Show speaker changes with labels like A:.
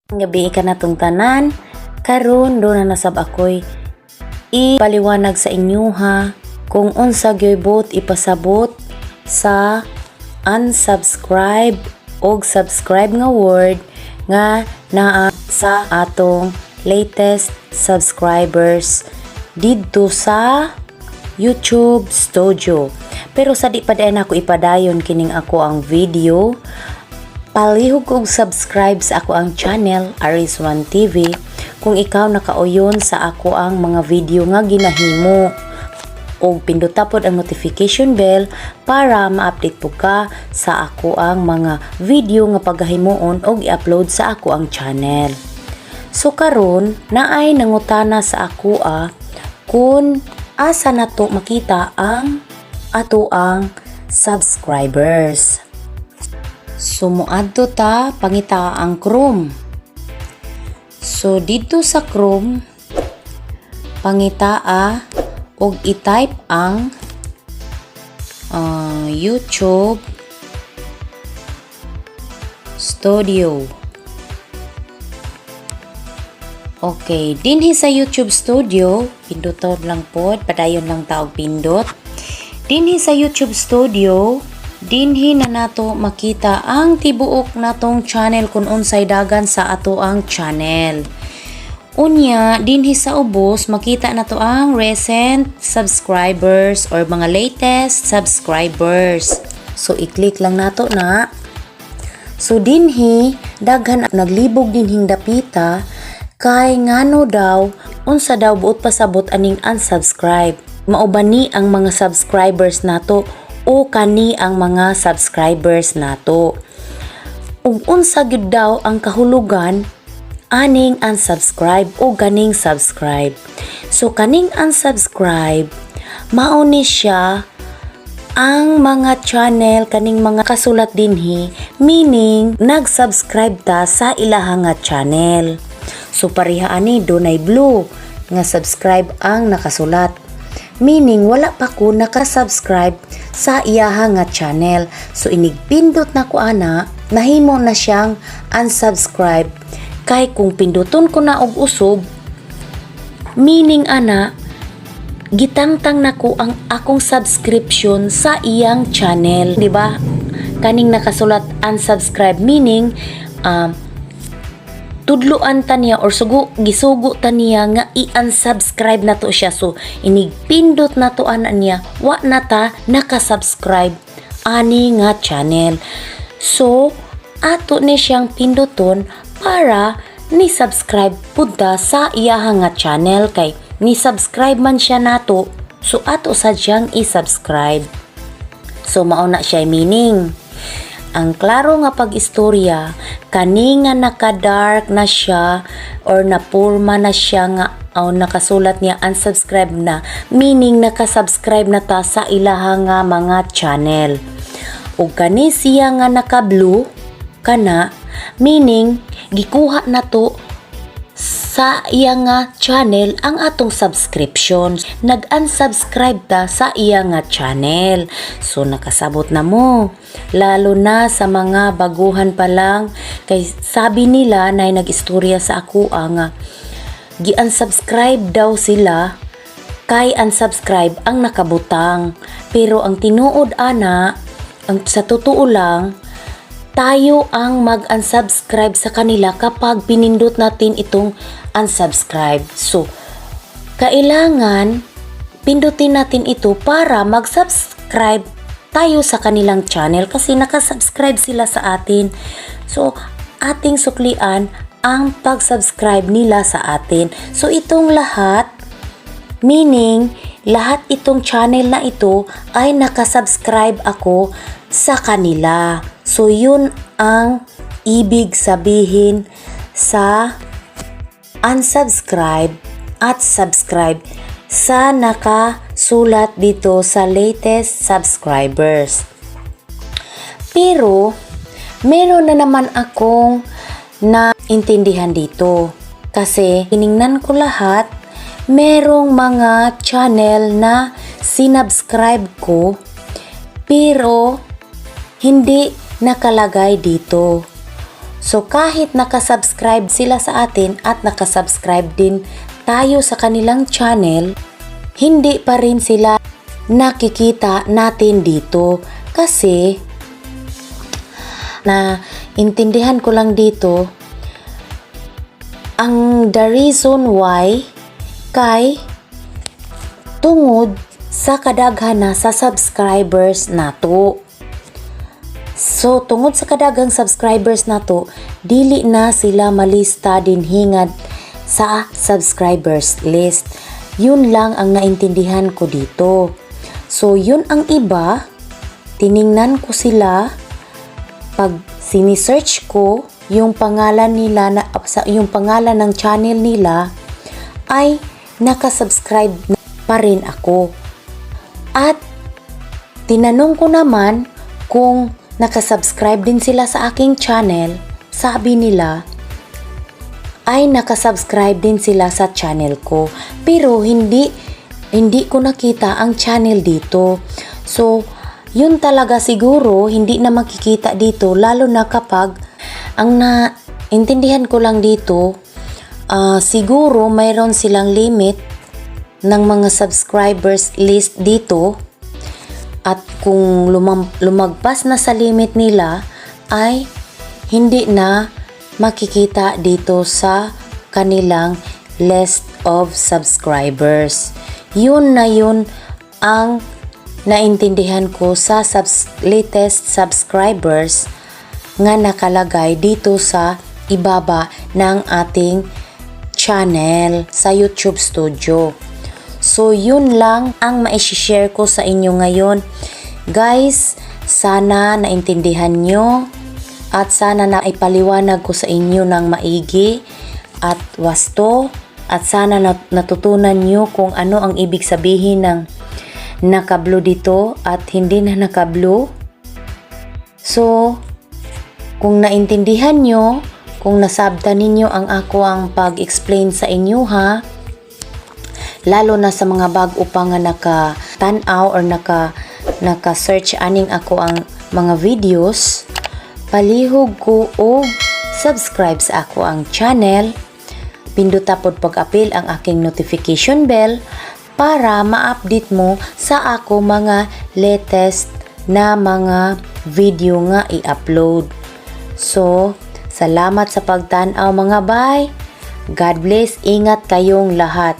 A: Gabii kanatong tanan, karon duna na sab ako'y ipaliwanag sa inyo ha kung unsa gyoy buot ipasabot sa unsubscribe og subscribe nga word nga naa sa atong latest subscribers didto sa YouTube Studio. Pero sa di pa diay nako ipadayon kining ako ang video, palihog og subscribe sa ako ang channel, Aris One TV, kung ikaw nakauyon sa ako ang mga video nga ginahimo, og pindota pod ang notification bell para ma-update po ka sa ako ang mga video nga pagahimuon og i-upload sa ako ang channel. So karon, naay nangutana sa ako kung asa nato makita ang ato ang subscribers. So muadto ta, pangita ang Chrome. So dito sa Chrome, pangitaa og i-type ang YouTube Studio. Okay, dinhi sa YouTube Studio, pinduton lang pod, padayon lang ta og pindot. Dinhi sa YouTube Studio, dinhi na nato makita ang tibuok natong channel, kung unsay dagan sa ato ang channel. Unya, dinhi sa ubos, makita nato ang recent subscribers or mga latest subscribers. So, i-click lang nato na. So, dinhi, daghan naglibog dinhing dapita kay ngano daw, unsa daw buot pasabot aning unsubscribe? Mao ba ni ang mga subscribers nato o kani ang mga subscribers nato? Ug unsa gyud daw ang kahulugan aning unsubscribe o ganing subscribe? So kaning unsubscribe, mao ni siya ang mga channel, kaning mga kasulat dinhi, meaning nag-subscribe ta sa ilaha nga channel. So pareha ani, dunay blue nga subscribe ang nakasulat. Meaning wala pa ko nakasubscribe sa iyaha nga channel. So inigpindot na ko ana, nahimo na siyang unsubscribe. Kay kung pinduton ko na og usob, meaning ana gitangtang nako ang akong subscription sa iyang channel, di ba? Kaning nakasulat unsubscribe, meaning tudloan ta niya or sugo gisugo ta niya nga i-unsubscribe na to siya. So inigpindot na to ana niya, wa na ta nakasubscribe ani nga channel. So ato ni siyang pinduton para ni subscribe pud ta sa iyaha nga channel, kay ni subscribe man siya nato, so ato sa siyang i-subscribe. So mao na siya meaning. Ang klaro nga pag-istorya, kani nga naka-dark na siya or napurma na siya nga o nakasulat niya unsubscribe na, meaning nakasubscribe na ta sa ilaha nga mga channel. Ug kani siya nga naka-blue kana, meaning gikuha na to sa iya nga channel ang atong subscription. Nag-unsubscribe ta sa iya nga channel. So nakasabot na mo. Lalo na sa mga baguhan pa lang, kay sabi nila na nag-istorya sa ako nga gi-unsubscribe daw sila kay unsubscribe ang nakabutang. Pero ang tinuod ana, ang sa totoo lang, tayo ang mag-unsubscribe sa kanila kapag pinindot natin itong unsubscribe. So, kailangan pindutin natin ito para mag-subscribe tayo sa kanilang channel kasi nakasubscribe sila sa atin. So, ating suklian ang pag-subscribe nila sa atin. So, itong lahat, meaning, lahat itong channel na ito ay nakasubscribe ako sa kanila. So, yun ang ibig sabihin sa unsubscribe at subscribe sa nakasulat dito sa latest subscribers. Pero, meron na naman akong naintindihan dito. Kasi, tiningnan ko lahat, merong mga channel na sinubscribe ko, pero hindi nakalagay dito. So kahit nakasubscribe sila sa atin at nakasubscribe din tayo sa kanilang channel, hindi pa rin sila nakikita natin dito kasi na intindihan ko lang dito, ang the reason why kay tungod sa kadaghan na sa subscribers nato. So tungod sa kadaghang subscribers nato, dili na sila malista din hingad sa subscribers list. Yun lang ang naintindihan ko dito. So yun ang iba, tiningnan ko sila pag sinisearch ko yung pangalan nila na yung pangalan ng channel nila ay nakasubscribe pa rin ako. At tinanong ko naman kung nakasubscribe din sila sa aking channel, sabi nila ay nakasubscribe din sila sa channel ko. Pero hindi hindi ko nakita ang channel dito. So, yun talaga siguro hindi na makikita dito, lalo na kapag ang naintindihan ko lang dito, siguro mayroon silang limit ng mga subscribers list dito at kung lumagpas na sa limit nila ay hindi na makikita dito sa kanilang list of subscribers. Yun na yun ang naintindihan ko sa latest subscribers nga nakalagay dito sa ibaba ng ating channel sa YouTube Studio. So, yun lang ang mai-share ko sa inyo ngayon. Guys, sana naintindihan nyo at sana na ipaliwanag ko sa inyo ng maigi at wasto at sana natutunan nyo kung ano ang ibig sabihin ng naka-blue dito at hindi na naka-blue. So, kung naintindihan nyo, kung nasabtan ninyo ang ako ang pag-explain sa inyo ha, lalo na sa mga bago pa nga naka-tanaw or naka-search aning ako ang mga videos, palihog ko og subscribe sa ako ang channel. Pinduta pod pag-apil ang aking notification bell para ma-update mo sa ako mga latest na mga video nga i-upload. So, salamat sa pagtanaw, mga bay. God bless, ingat kayong lahat.